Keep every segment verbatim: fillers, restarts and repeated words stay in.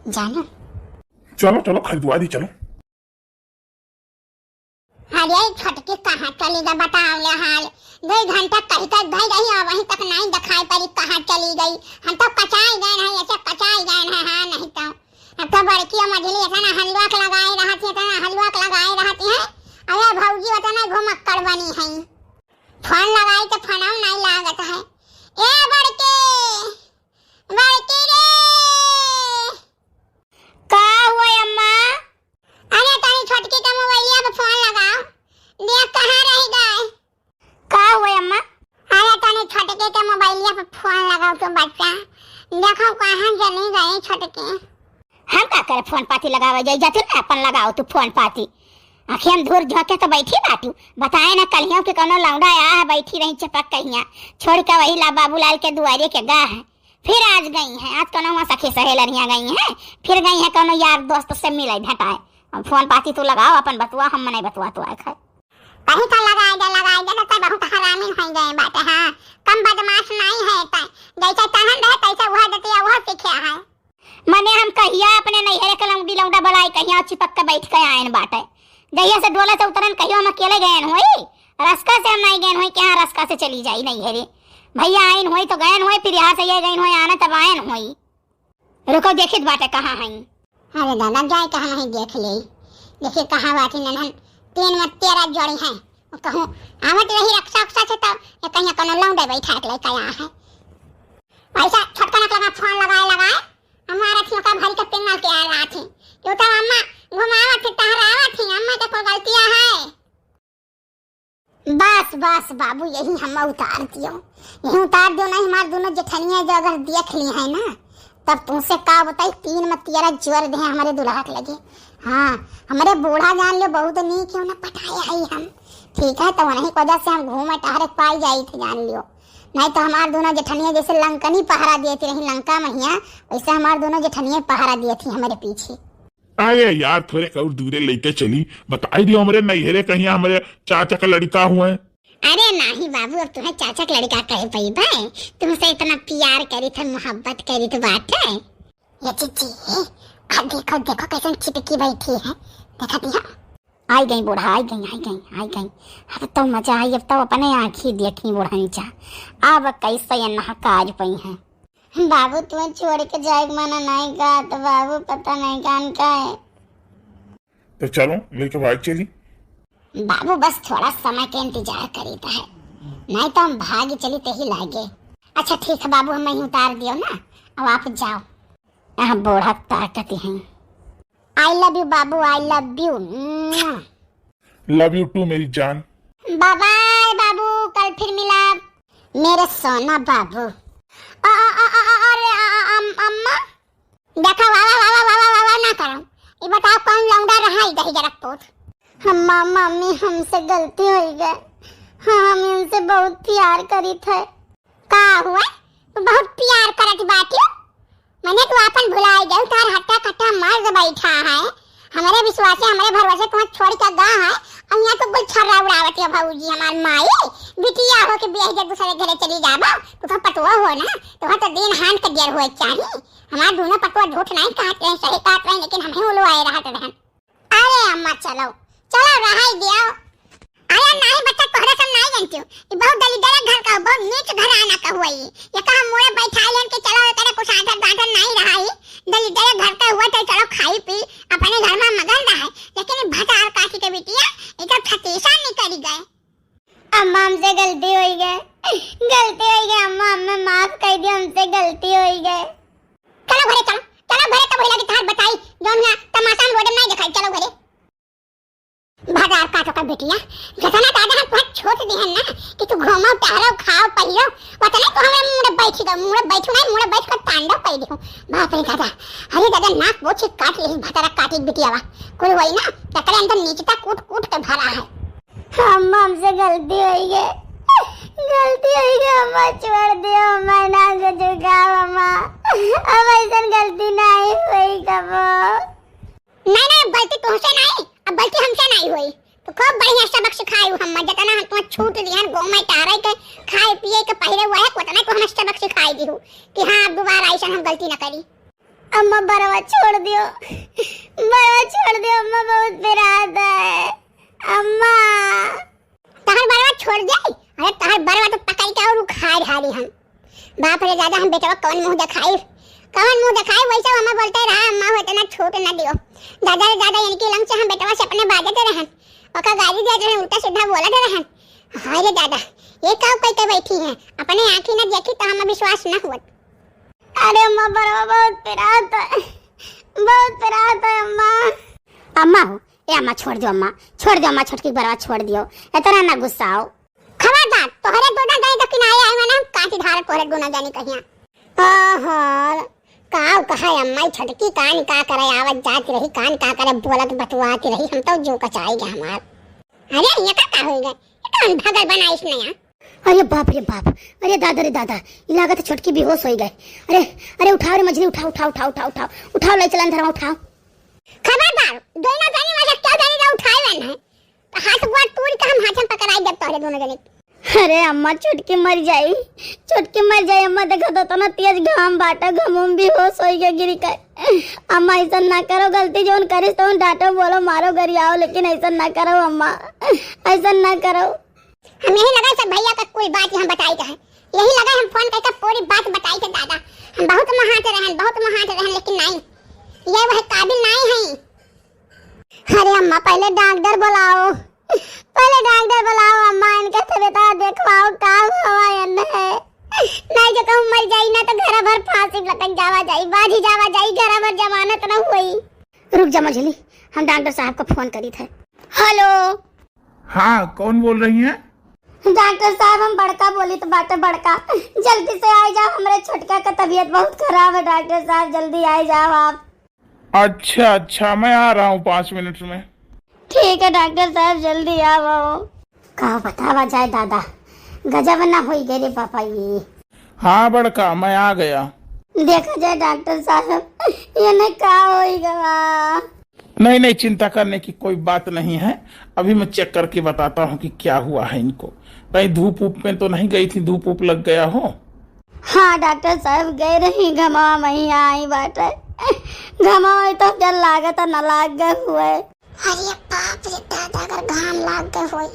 जानो। चलो, चलो, खरीदवा दी, चलो। अरे, छोटकी कहाँ चली गई, बताओ ले हाल। दो घंटा कही तो भई रही, अबहीं तक नहीं दिखाई पड़ी, कहाँ चली गई। हम तो कचाई गए हैं, ऐसे कचाई गए हैं, हाँ, नहीं तो। अब तो बड़की और मझली इतना हलवा के लगाए रहती है, इतना हलवा के लगाए रहती है। अरे भौजी, इतना घुमक्कड़ बनी है। फोन लगाई तो फोनवा नहीं लागत है। ए बड़की, बड़की रे। का हुआ अम्मा? अरे तनी छोटकी के मोबाइलिया पे फोन लगाओ, देख कहाँ रह गए। का हुआ अम्मा? अरे तनी छोटकी के मोबाइलिया पे फोन लगाओ तो बच्चा, देखो कहाँ चली गई छोटकी। हम का करे फोन पाती लगावे जाई, जाती ना अपन लगाओ तू फोन पाती। आँखिया में धूर झोंके तो बैठी बाटू, बताए ना कलियों के कोनो लौंडा आया है, बैठी रही चपक कहिया, छोड़ के वही ला बाबूलाल के दुआरे के गा है। फिर आज गई हैं, आज कौनो हुआ सखी सहेलरियाँ गई हैं, फिर गई हैं कौनो यार दोस्त से मिले भेटाए। अब फोन पाती तू लगाओ अपन बतुआ, हम नहीं बतुआ तो आए खाए। कहीं तो लगाए दे, लगाए दे, तो बहुत हरामी हो गए बाटे, हाँ, कम बदमाश नहीं है, तो जैसे तहन रहे तैसे वह देती है, वह सीखे है। मने हम कहिया अपने नैहरे के लौंडी लौंडा बलाई कहिया चिपक के बैठ के आयन बाटे। जहिया से डोले से उतरन कहियो हम अकेले गयन होई। रस्का से हम नहीं गयन होई कि हाँ रस्का से चली जाई नैहरे। भैया आयन होई तो गयन होई, फिर यहाँ से ये गयन होई आने तब आयन होई। रुको देखित बाटे कहाँ हई। अरे दादा जाए कहाँ नहीं देख ले। देखिए कहाँ बाटी ननहन तीन में तेरह जोड़ी हैं। कहूँ आवत रही रक्षा उक्षा से तब ये कहीं कोनो लौंडे बैठा के लेके आया है। पैसा छोटका नकला फोन लगाए लगाए हमारा थी ओकर भरी के पिन्नल के आ रहा थी। तू तो अम्मा घुमावत थी, टहरावत थी, अम्मा के कोई गलतियाँ है। बस, बस बाबू, यही हम उतार दियो, यही उतार दियो, नहीं हमार दोनों जेठनिया जो अगर देख ली है ना, तब तुमसे का बताई, तीन में तेरह जोर दे हमारे दुल्हा के लगे। हाँ, हमारे बूढ़ा जान लियो, बहुत नीक है, उन्हें पटाया है हम। ठीक है, तो उन्हीं की वजह से हम घूमे टहरे पाई जाई थे, जान लियो। नहीं तो हमार दोनों जेठनिया जैसे लंकनी पहरा दिए थी रही लंका मैया, वैसे हमार दोनों जेठनिया पहरा दिए थी हमारे पीछे। अरे यार, थोरे और दूरे लेके चली, बताई दियो हमरे नैहरे कहिया हमरे चाचा का लड़का हुए। अरे नाही बाबू, अब तुम्हें चाचा का लड़का कहे पइबे, तुमसे इतना प्यार करी थे, मोहब्बत करी थे बाटे। ये जीजी, आ देखो, देखो कैसन चिपकी बैठी है, देखा दिया। आई गई बूढ़ा, आई गई, आई गई, आई गई। अब तो मजा आई, अब तो अपने आँखी देखी बूढ़ा नीचा। अब कैसे ये नहकार पई है। बाबू, तुम्हें छोड़ के जाए के मना नहीं का, तो बाबू पता नहीं कान का है। तो चलो, लेके भाग चली। बाबू, बस थोड़ा समय के इंतजार करी तो है, नहीं तो हम भाग चली ते ही लागे। अच्छा ठीक है बाबू, हम यहीं उतार दियो ना, अब आप जाओ। यहाँ बूढ़ा ताकत हैं। I love you बाबू, I love you। Love you too मेरी जान। Bye bye बाबू, कल फिर मिलब। मेरे सोना बाबू। अ, अ, अ, अ, अ, अरे, अ, अ, अम-, अम्मा। देखा, वाह, वाह, वाह ना करो। ये बताओ, कौन लौंडा रहा है दही जरक पोत? अम्मा, मम्मी, हमसे गलती हो गई। हाँ, हम इनसे बहुत प्यार करी थे। का हुआ? तू बहुत प्यार करत बाटियो? मने तू आपन भुलाए गयो, तार हट्टा कट्टा मर्द बैठा है। हमरे विश्वासे, हमरे भरोसे तुम छोड़ के गा है, और यहाँ तो कुल छर्रा उड़ावत है भौजी, हमार माई, बिटिया हो के ब्याह के दूसरे घरे चली जाबो, तू तो पतुआ हो ना, तोहर तो दिन हान के देर होए चाही। हमार दोनों पतुआ झूठ नहीं कहत रहे, सही कहत रहे, लेकिन हम ही उलवाए रहत रहन। अरे अम्मा, चलो, चलो, रहाई दियो। अरे नाही बच्चा, तोहरे सब नाही जानती हूँ। ये बहुत दलिद्दर घर का, बहुत नीच घराना का हुआ ये। ये कहा मोरे बैठा लेन के चलो, तेरे कुछ आदर बादर नाही रहा ही। दलिद्दर घर का हुआ तो चलो खाई पी, अपने घर में मगन रहा है। लेकिन ये भतार काकी के बिटिया, ये तो फतीसा निकल गए। अम्मा, हमसे गलती होई गए, गलती होई गए अम्मा, हमें माफ कर दियो, हमसे गलती होई गए। चलो घरे, चलो, चलो घरे, तब होई लगी तार बताई, जौन यहाँ तमाशा हम रोड में नहीं दिखाई, चलो घरे। भतार काटो का बिटिया, जतना दादा हम तोहर छोट दिहन ना कि तू घूमो, टहरो, खाओ, पहिरो, वतने तू हमरे मुड़े बैठ गए, मुड़े बैठू नहीं, मुड़े बैठ कर तांडव कर दियो। बाप रे दादा, अरे दादा, नाक बोछी काट ली भतार काटी बिटिया वा, कुल वही ना, तकरे अंदर नीचता कूट कूट के भरा है। अम्मा, हमसे गलती होई गए, गलती होई गए अम्मा, छोड़ दियो, मैं ना कुछ खाओ अम्मा, अब ऐसन गलती नहीं होई कबो। नहीं, नहीं, अब गलती तुमसे नहीं, अब गलती हमसे नहीं हुई। तो खूब बढ़िया सबक सिखाई हो हम, जितना हम तुम्हें छूट दिहन, घूमे टहरे के, खाए पिए के, पहरे हुआ है, उतना तो हमें सबक सिखाई दी हो कि हाँ, अब दोबारा ऐसा हम गलती न करी। अम्मा, बरवा छोड़ दियो, बरवा छोड़ दियो अम्मा, बहुत पिरात है अम्मा। तहर बरवा छोड़ दे? अरे तहर बरवा तो पकड़ के और उखाड़ हारी हम। बाप रे दादा, हम बेटवा कौन मुंह देखाई, कौन मुंह देखाई? वैसे अम्मा बोलते रहा, अम्मा हो इतना छूट न दियो। दादा रे दादा, इनकी लंग से हम बेटवा से अपने बाजत रहन, ओका गाली देत रहन, उल्टा सीधा बोलत रहन। हाय रे दादा, ये का कह के बैठी हैं? अपने आँखी न देखी तो हम विश्वास न हुआ। अरे अम्मा, बरवा बहुत पिरात है, बहुत पिरात है अम्मा। अम्मा हो, ए अम्मा, छोड़ दियो अम्मा, छोड़ दियो अम्मा, छोटकी बरवा छोड़ दियो, इतना ना गुस्साओ। खबरदार, तोहरे दोनों जनी के किनारे आई मैंने, हम काटी धार तोहरे दोनों जनी कहिया। ओहो, काव कहा अम्मा, ई छोटकी कान का करे, आवत जात रही, कान का करे, बोलत बतुआत रही, हम तो जो कचाई गए हमार। अरे, ये का, का होई गए? ये कौन भगल बनाइस नया? अरे बाप रे बाप, अरे दादा रे दादा, ई लागत है छोटकी बेहोश होई गए। अरे, अरे उठाओ रे मझली, उठाओ, उठाओ, उठाओ, उठाओ, उठाओ, ले चलन धरवा, उठाओ। खबरदार, दोनों जनी मजा क्या जानी जा उठाए वन है। हाथ गोड़ तोड़ के हम हाथ में पकड़ाई देब तोहरे दोनों जने के। अरे अम्मा, छोटकी मर जाई, छोटकी मर जाई अम्मा, देखा तो इतना तेज घाम बाटा, घाम में बेहोश होई के गिरी का। अम्मा, ऐसा ना करो, गलती जौन करिस तो डांटो, बोलो, मारो, गरियाओ, लेकिन ऐसा ना करो अम्मा, ऐसा ना करो। हम यही लगा सब भैया का कोई बात हम बताई थे, यही लगा हम फोन करके पूरी बात बताई थे दादा। हम बहुत महाट रहन, बहुत महाट रहन, लेकिन नहीं, ये वह काबिल नहीं है। अरे अम्मा, पहले डॉक्टर बुलाओ, पहले डॉक्टर बुलाओ अम्मा, इनके तबीयत देखवाओ, का हुआ इन्हें? नहीं जो कहूँ मर जाई ना तो घर भर फांसी लटक जावा जाई, बाजी जावा जाई, घर भर जमानत न हुई। रुक जा मझली, हम डॉक्टर साहब को फोन करी थे। हेलो। हाँ, कौन बोल रही हैं? डॉक्टर साहब, हम बड़का बोली तो बाटे बड़का, जल्दी से आ जाओ, हमरे छोटका का तबीयत बहुत खराब है, डॉक्टर साहब जल्दी आ जाओ आप। अच्छा, अच्छा, मैं आ रहा हूँ पाँच मिनट में। ठीक है डॉक्टर साहब, जल्दी आओ। का बतावा जाए दादा, गजब ना होई गए रे पापा ये। हाँ बड़का, मैं आ गया। देखा जाए डॉक्टर साहब, ये ने का होई गवा? नहीं, नहीं, चिंता करने की कोई बात नहीं है। अभी मैं चेक करके बताता हूँ कि क्या हुआ है इनको। कहीं धूप ऊप में तो नहीं गई थी, धूप ऊप लग गया हो? हाँ डॉक्टर साहब, गए रही घमा मही आई बाटे। घमा होई तो क्या लागत न लाग गए हुए। अरे बाप रे दादा, अगर घाम लाग गए होई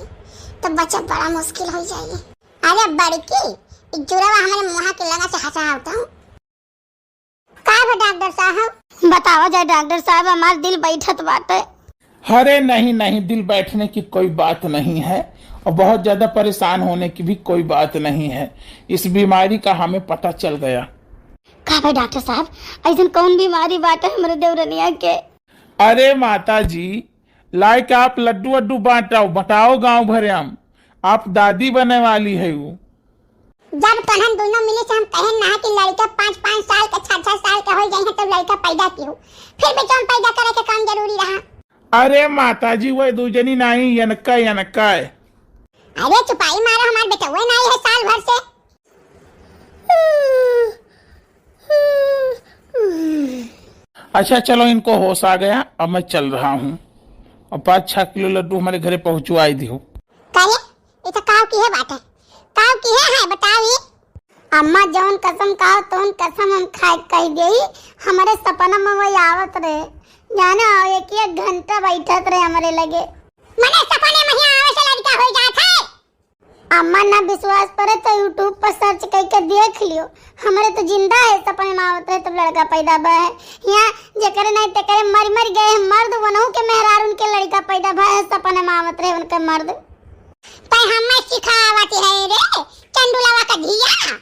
तो बचब बड़ा मुश्किल हो जाई। अरे बड़की, ई जुड़वा हमारे मुहा के लगा से हंसा होता हूँ। का बा डॉक्टर साहब? बतावा जाए डॉक्टर साहब, हमार दिल बैठत बाटे। अरे नहीं, नहीं, दिल बैठने की कोई बात नहीं है और बहुत ज्यादा परेशान होने की भी कोई बात नहीं है। इस बीमारी का हमें पता चल गया। का भाई डॉक्टर साहब, ऐसन कौन बीमारी बाटे हमरे देवरनिया के? अरे माता जी, लाइक आप लड्डू वड्डू बांटाओ, बटाओ गांव भरे हम। आप दादी बने वाली है वो। जब तोहन दोनों मिली से हम कहेन ना कि लड़के पाँच पाँच साल के, छह छह साल के हो जाए हैं, तब लड़का पैदा की हो, फिर भी तुम पैदा करे के काम जरूरी रहा। अरे माता जी, वह दू जनी नहीं, यनका, यनका है। अरे चुपाई मारा, हमार बेटवे नहीं है साल भर से। अच्छा चलो, इनको होश आ गया, अब मैं चल रहा हूँ। अब पाँच छह किलो लड्डू हमारे घरे पहुँचवाई दियो। करे, ये तो काव की है बात है, काव की है, है बताओ ये। अम्मा जौन कसम खाओ तौन कसम हम खाए कह गई। हमारे सपना में वही आवत रहे, जाने आओ एक एक घंटा बैठत रहे हमारे लगे। मने सपने में ही आवे से लड़का हो जात है। अम्मा ना विश्वास परे तो YouTube पर सर्च करके देख लियो। हमारे तो जिंदा है, सपने में आवत रहे तब लड़का पैदा भा है। यहाँ जेकरे नहीं तेकरे मर मर गए हैं मर्द, वनहु के मेहरार उनके लड़का पैदा भा है, सपने में आवत रहे उनके मर्द। तै हमें सिखावत है रे चंडुलवा का धिया।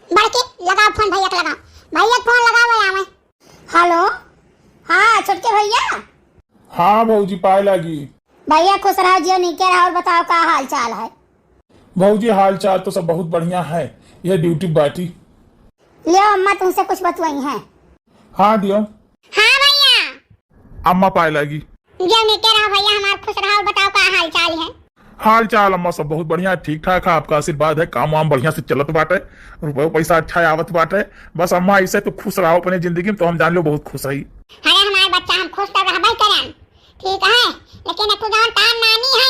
बड़के लगाओ फोन, भैया के लगाओ, भैया के फोन लगाओ, आवे। हेलो, हाँ छोटके भैया। हाँ भौजी, पाए लागी। भैया खुश रहो, जियो नीके रहो, और बताओ का हाल चाल है? भौजी हाल चाल तो सब बहुत बढ़िया है, यह ड्यूटी बाटी। लियो अम्मा तुमसे कुछ बतवाई है। हाँ दियो। हाँ भैया। अम्मा पाए लागी। जियो नीके रहो भैया हमार, खुश रहो, बताओ का हाल चाल है? हाल चाल अम्मा सब बहुत बढ़िया, ठीक ठाक है, आपका आशीर्वाद है, काम वाम बढ़िया से चलत बाटे, रुपयो पैसा अच्छा आवत बाटे। बस अम्मा ऐसे तू खुश रहो अपने जिंदगी में तो हम जान लो बहुत खुश है। अरे हमार बच्चा हम खुश तो रहबे करन, ठीक है, लेकिन तू जौन तार नानी है,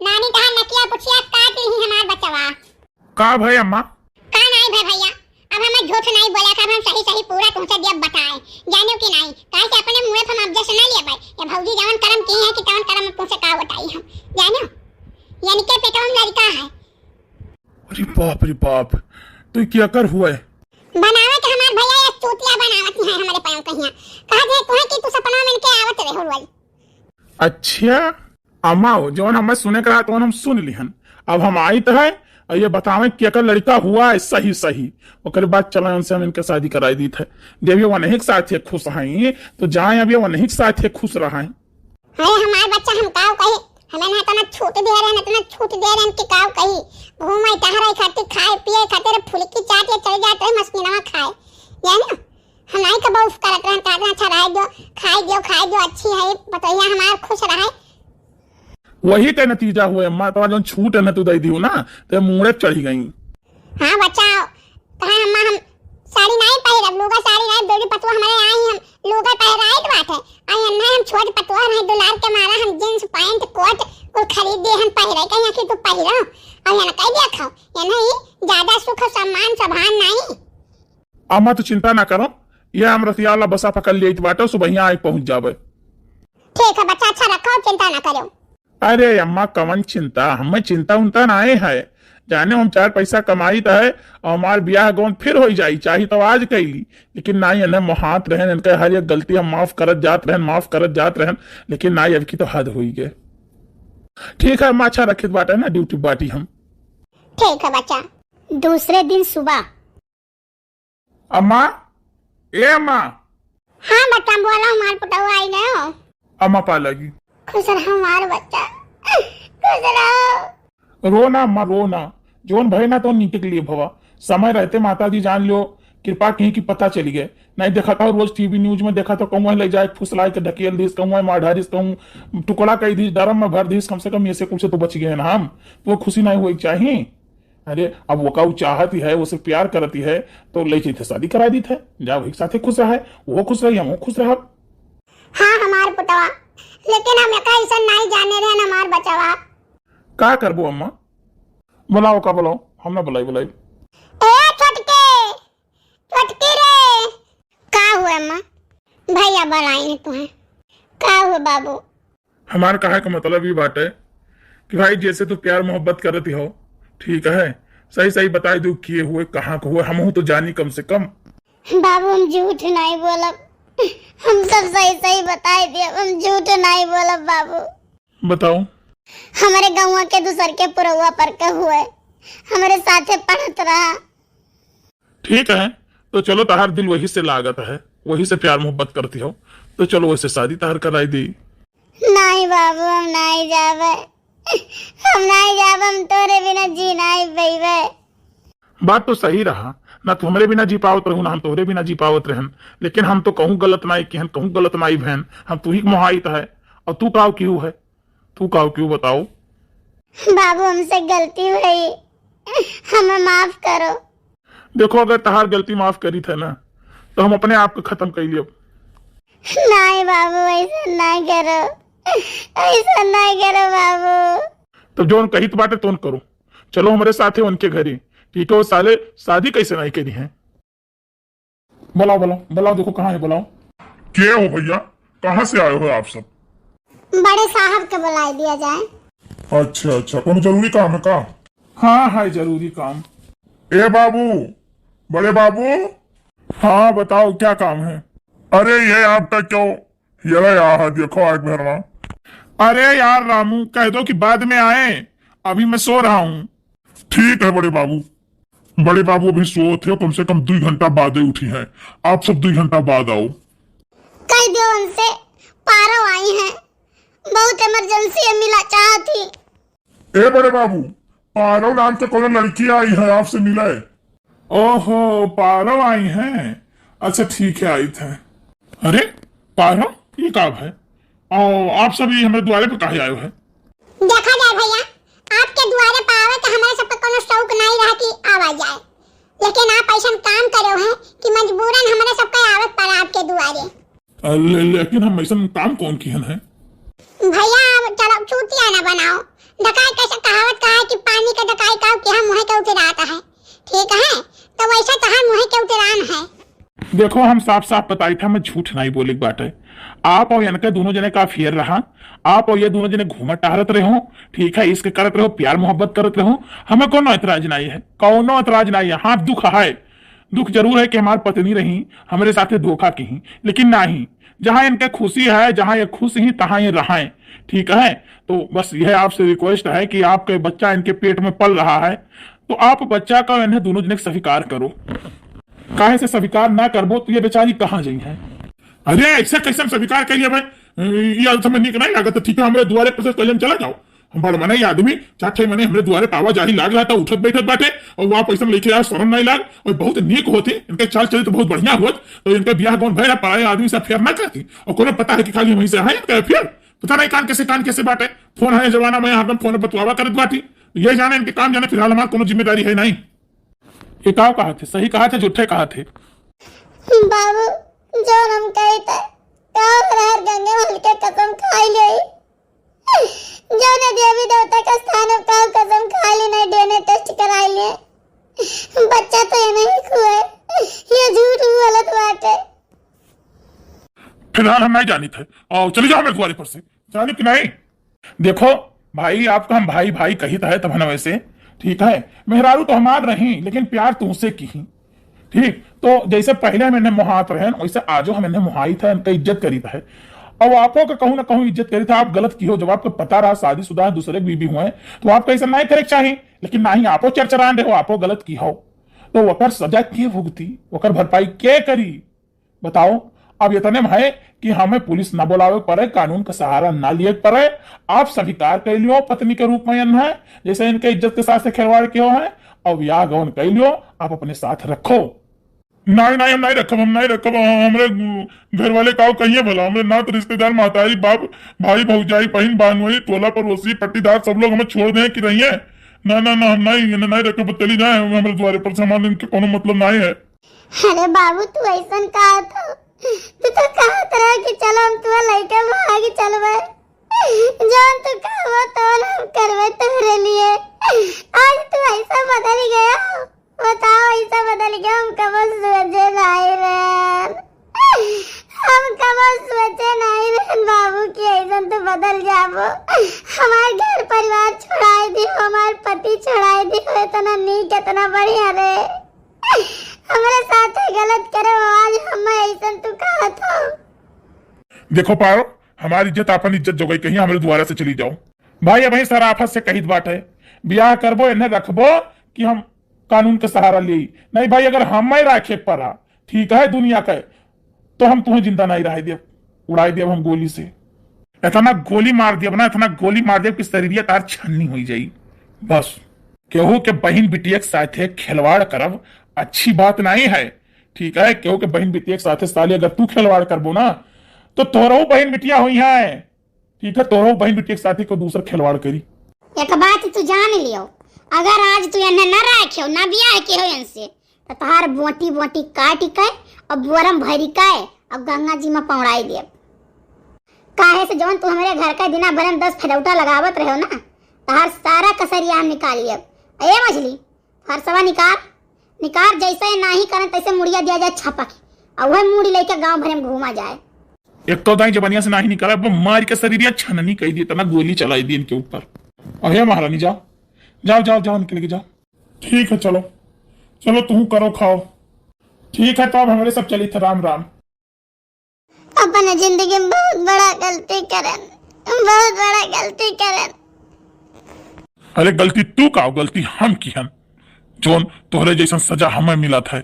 नानी तहार नकिया पुछिया काट ली हमार बचवा। का भय अम्मा? का नाई भय भैया, अब हम झूठ नाहीं बोला, अब हम सही सही पूरा तुमसे दिया बताए, जानो कि नाहीं? काहे से अपने मुँह पे हम objection ना लिए भाई। ये भौजी जवन करम की है कि तवन करम तुमसे का बताई हम, जानो? यानी के पेटवा में लड़का है। अरे बाप रे बाप, तो ये क्या कर हुआ है? बनावत हमार भैया ये चूतिया बनावत है हमारे पाँव कहिया। कहा जे तुम्हें कि तू सपना में के आवत रहे हो रोज। अच्छा, अम्मा, जौन हमें सुने के रहा, तौन हम सुन लिहन। अब हम आइत है, और ये बतावें कि एकर लड़का हुआ है सही सही, ओकर बाद चला उनसे हम इनके शादी कराई दीत है। जब ये वनही के साथ ये खुश हैं, तो जाए अब ये वनही के साथ ये खुश रहा है। अरे हमार बच्चा हम काव कही, हमें ना इतना छूट दे रहे, इतना छूट दे रहे कि काव कही। घूमे टहरे खातिर, खाए पिए खातिर फुलकी चाट ये चल जाते हैं मस्किनवा खाए, जाने? हम नाहीं कबो उफ करत रहन, कहत रहन, "अच्छा रहे दो, खाए दो, खाए दो, अच्छी है, बतैया हमार खुश रहे।" वही का नतीजा हुए अम्मा, तोरा जौन छूट है ना तू दे दियो ना, ते मूड़े चढ़ी गई। हाँ बच्चा, कहे अम्मा हम साड़ी नाहीं पहिरब, लूगा साड़ी नाहीं, बेटी पतुआ हमारे आई हम लूगा पहिराइत बाटे। आई अन्ना हम छोट पतुआ रहे, दुलार के मारा हम jeans pant coat कुल खरीद दिए हम पहिरे, कहीं कि तू पहिरो। और यहाँ कह दिया खाओ, ये नहीं ज्यादा सुख सम्मान सभान नाहीं। अम्मा, तू चिंता ना करो, ये हम रतिया वाला बसा पकड़ लिए बाटे, सुबहिया आइ पहुँच जाबे। ठीक है बच्चा, अच्छा रखो, चिंता ना करो। अरे अम्मा, कवन चिंता, हमें चिंता उंता नाहीं है। जाने हम चार पैसा कमाइत है और हमार बियाह गौन फिर होइ जाई, चाही तो आज कैली, लेकिन नाहीं, इन्हें मोहात रहन, इनके हर एक गलती हम माफ करत जात रहन, माफ करत जात रहन, लेकिन नाहीं, अब की तो हद होइ गए। ठीक है अम्मा, अच्छा रखित बाटे ना, duty बाटी हम। ठीक है बच्चा। दूसरे दिन सुबह। अम्मा, ए अम्मा। हाँ बच्चा, बोला, हमार पुतवा आई गयो। अम्मा पा लगी। खुश रहो हमार बच्चा, खुश रहो। रो ना अम्मा, रो ना। जौन भय ना तो नीति के लिए भवा। समय रहते माता जी जान लो, कृपा की कि पता चली गए। नाहीं देखा था रोज TV news में देखा था, कहूँ ले जाए फुसलाए के ढकेल दीस, कहूँ मार डारिस, कहूँ टुकड़ा कई दीस, ड्रम में भर दीस। कम से कम ये से कुछ तो बच गए हैं ना हम। तो वो खुशी नाहीं हुई चाहिए। अरे, अब वो का उ चाहत ही है, वो से प्यार करत ही है, तो ले चलते शादी करा दीत है, जा वही के साथे खुश रहा है, वो खुश रही, हम खुश रहब। हाँ, हमार पुतवा, लेकिन हम एका ऐसा नाहीं जाने रहे ना हमार बचवा। का करबो अम्मा? बुलाओ, का बुलाओ, हम ना बुलाई, बुलाई। ए छोटके, छोटकी रे। का हुआ अम्मा? भैया बुलाए हैं तुम्हें। का हुआ बाबू? हमार कहे का मतलब ई बाटे कि भाई, जैसे तू प्यार मोहब्बत करत हो, ठीक है, सही सही बताई दू, किए हुए, कहाँ के हुए, हमहू तो जानी कम से कम। बाबू, हम झूठ नाहीं बोलब, हम सब सही सही बताई देब, हम झूठ नाहीं बोलब बाबू। बताओ। हमरे गौवा के दूसर के पुरौवा पर के हुए, हमरे साथे पढ़त रहा। ठीक है, तो चलो, तहार दिल वही से लागत है, वही से प्यार मोहब्बत करती हो, तो चलो, वैसे शादी तहार कराई दी। नाहीं बाबू, हम नाहीं जाबे, हम नाहीं जाबे, हम तोरे बिना जी नाहीं पइबे। बात तो सही रहा, ना तू हमरे बिना जी पावत रहू, ना हम तोहरे बिना जी पावत रहन, लेकिन हम तो कहूँ गलत नाहीं किहन, कहूँ गलत नाहीं भैन, हम तू ही के मोहाइत है, और तू काव किहू है? तू काव किहू बताओ? बाबू, हमसे गलती भई, हमें माफ करो। देखो, अगर तहार गलती माफ करी थे ना, तो हम अपने आप को खत्म कर लियो। नाहीं बाबू, ऐसा ना करो, ऐसा ना करो बाबू। तब जौन कहित बाटे तौन करो, चलो हमरे साथे उनके घरे। ठीक है, वो साले शादी कैसे नाहीं करी हैं? बुलाओ, बुलाओ, बुलाओ, देखो कहाँ है, बुलाओ। के हो भैया, कहाँ से आए हो आप सब? बड़े साहब के बुलाए दिया जाए। अच्छा, अच्छा, कोनो जरूरी काम है का? हाँ, है जरूरी काम। ए बाबू, बड़े बाबू। हाँ, बताओ क्या काम है? अरे ये आपका क्यों, ये रहा यहाँ, देखो आग भरना। अरे यार रामू, कह दो कि बाद में आए, अभी मैं सो रहा हूँ। ठीक है बड़े बाबू। बड़े बाबू अभी सोत है, कम से कम दुई घंटा बादे उठी हैं। आप सब दुई घंटा बाद आओ। कह दो उनसे, पारो आई हैं, बहुत emergency है, मिला चाहत ही। ए बड़े बाबू, पारो नाम के कोनो लड़की आई है आपसे मिले। ओहो, पारो आई हैं, अच्छा ठीक है, आइत है। अरे पारो, ये का है? और आप सब ये हमरे द्वारे पे काहे आयो है? देखा जाए भैया, आपके दुआरे पे आवे के हमारे सबके कोनो शौक नाहीं रहा कि आवा जाए, लेकिन आप ऐसन काम करे हैं कि मजबूरन हमारे सबके आवे पड़ा आपके दुआरे। अ, ले-, लेकिन हम ऐसन काम कौन किहन है? भैया, अब चलो चूतिया ना बनाओ। डकाई कैसे कहावत का है कि पानी के डकाई का कि हम मुँह के उतराता है। ठीक है, तो वैसे तहार मुँहे के उतरान है। देखो, हम साफ साफ बताई थे, हमें झूठ नहीं बोले के बाटे। आप और इनके दोनों जने का अफेयर रहा, आप और ये दोनों जने घूमत टहरत रहो, ठीक है, इश्क करत रहो, प्यार मोहब्बत करत रहो, हमें कोनो एतराज नहीं है, कोनो एतराज नहीं है। हाँ, दुख है, दुख जरूर है कि हमार पत्नी रही, हमरे साथे धोखा किहीं, लेकिन नहीं, जहाँ इनके खुशी है, जहाँ ये खुश ही, तहाँ ये रहें, ठीक है। तो बस यह आपसे रिक्वेस्ट है कि आपके बच्चा इनके पेट में पल रहा है, तो आप बच्चा का इन्हें दोनों जने स्वीकार करो। काहे से स्वीकार ना करबो तो ये बेचारी कहाँ जइहैं? अरे, ऐसा कैसन स्वीकार करिए भाई? ये समझ नहीं, नहीं लागत। ठीक है, हमरे दुआरे पर से कहियन चला जाओ। हम बड़ मनई आदमी, चार छह महीने हमरे दुआरे पावा जाही लाग रहा था, उठत बैठत बाटे, और वहाँ पैसा लेके आ, शर्म नहीं लाग। और बहुत नीक होती, इनके चाल चरित्र बहुत बढ़िया होत, तो इनके ब्याह गौन भैया पराए आदमी से अफेयर ना करती। और कोनो पता है कि खाली वहीं से है इनका अफेयर? पता नहीं कान कैसे, कान कैसे बाटे। फोन है जमाना में, हरदम फोन बतवावा करत बाटी। ये जाने इनके काम जाने, फिलहाल हमार कोनो जिम्मेदारी है नहीं। ये का कहा थे, सही कहा थे, झूठे कहा थे? बाबू, जौन हम कही थे, का रहर गंगे मल के कसम खाई ले। जौन देवी देवता के स्थान में का कसम खाई ले, नहीं डीएनए टेस्ट कराई ले। बच्चा तो ये नहीं हुए, ये झूठ बोलत बाटे। फिलहाल हम नहीं जानी थे, और चली जाओ मेरे द्वारे पर से, जानी कि नहीं? देखो भाई, आपका हम भाई भाई कहित है तब है ना वैसे, ठीक है, मेहरारू तो हमार रही लेकिन प्यार तुमसे किहीं, ठीक। तो जैसे पहले हम इन्हें मोहात रहे वैसे आजो हम इन्हें मोहाइत है, इनका इज्जत करीत है। अब आपो का कहूँ ना कहूँ इज्जत करीत है। आप गलत किहो, जब आपको पता रहा शादीशुदा है, दूसरे के बीबी हुए, तो आपको ऐसा नहीं करे के चाहिए, लेकिन नहीं, आपो चरचरान रहो, आपो गलत किहो, तो ओकर सजा के भुगती, ओकर भरपाई के करी? बताओ, अब इतने में है कि हमें पुलिस ना बुलावे पड़े, कानून का सहारा ना लिए पड़े। आप स्वीकार कर लियो पत्नी के रूप में इन्हें, जैसे इनके इज्जत के साथ से खिलवाड़ कियो है, और ब्याह गौन कर लियो, आप अपने साथ रखो। नहीं, नहीं, हम नहीं रखब, हम नहीं रखब। हमरे घर वाले काव कहिए भला, हमरे नात रिश्तेदार, महतारी, बाप, भाई, भौजाई, बहिन, बहनोई, टोला पड़ोसी, पट्टीदार, सब लोग हमें छोड़ दें कि रहिए। ना, ना, ना, हम नहीं, नहीं रखब, चली जाए हमरे द्वारे पर से, हमारे इनके कोनो मतलब नहीं है। अरे बाबू, तू ऐसन कहा था, तू तो कहत रहा कि चलो हम तुम्हारे लइका भाग चलबे, जौन तू कहबो तौन हम करबे तोहरे लिए। आज तू ऐसा बदल गया, बताओ, ऐसा बदल गया, हम कबो सोचे नहीं रहन, हम कबो सोचे नहीं रहन बाबू कि ऐसन तू बदल जाबो। हमार घर परिवार छोड़ाई दियो, हमार पति छोड़ाई दियो, इतना नीक, इतना बढ़िया रे। हमरे साथे गलत करे हो, आज हमें ऐसन तू कहत हो। देखो पारो, हमारी इज्जत, आपन इज्जत जोगाई कहीं, हमरे द्वारा से चली जाओ। भाई, अबहीं सराफत से कहित बाटे, ब्याह करबो, इन्हें रखबो कि हम कानून के सहारा लेई? नहीं भाई, अगर हमें राखे पड़ा, ठीक है, दुनिया के, तो हम तुम्हें जिंदा नहीं रह देब, उड़ाई देब हम गोली से। इतना गोली मार देब ना, इतना गोली मार देब कि शरीरिया तार छन्नी हुई जाई। बस, केहू के बहिन बिटिया के साथे खिलवाड़ करब अच्छी बात नहीं है, ठीक है? केहू के बहिन बिटिया के साथे साली अगर तू खिलवाड़ करबो ना, तो तोरहू बहिन बिटिया हुई है, ठीक है? तोरहू बहिन बिटिया के साथे कोई दूसर खिलवाड़ करी। एक बात तू जान लियो, अगर आज तू इन्हें न राख्यो, न ब्याह के हो इनसे, तो तोहार बोटी बोटी काट के और बोरम भरी के और गंगा जी में पौड़ाई देब। काहे से जौन तू हमरे घर का दिना भर में दस फरौटा लगावत रहो ना, तोहार सारा कसरिया हम निकाल लेब। ए मछली, फरसवा निकार, निकार, जैसे नाही करन तैसे मुड़िया दिया जाए छपक, और वह मुड़ी लेके गांव भरे में घूमा जाए। एक तो दाई जबनिया से नाही निकला, अब मार के शरीरिया छननी कई दी, इतना गोली चलाई दी इनके ऊपर। अरे महारानी, जाओ, जाओ, जाओ, जाओ, निकल के जाओ। ठीक है, चलो, चलो, तू करो, खाओ। ठीक है, तो अब हमरे सब चली थे, राम राम। अपने जिंदगी में बहुत बड़ा गलती करन, बहुत बड़ा गलती करन। अरे गलती तू का, गलती हम किहन, जौन तोहरे जैसन सजा हमें मिलत है।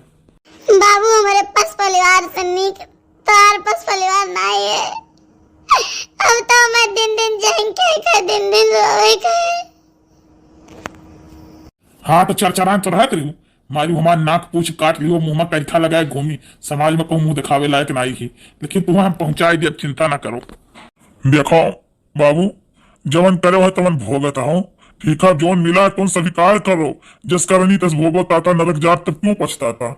बाबू, हमारे पस परिवार से नीक तोहार पस परिवार नाई है। अब तो मैं दिन दिन जहन के, के दिन दिन रोवे के। हाँ, तो चरचरान तो रहत रही, मारी हमार नाक पूछ काट लियो, मुंह में करिखा लगाए घूमी, समाज में कहूँ मुंह दिखावे लायक नाई ही, लेकिन तुम्हें हम पहुंचाई देब, चिंता ना करो। देखो बाबू, जवन करे हो तवन भोगत हो, ठीक है, जौन मिला है तौन स्वीकार करो, जस करनी तस भोगो ताता, नरक जात तब क्यों पछताता।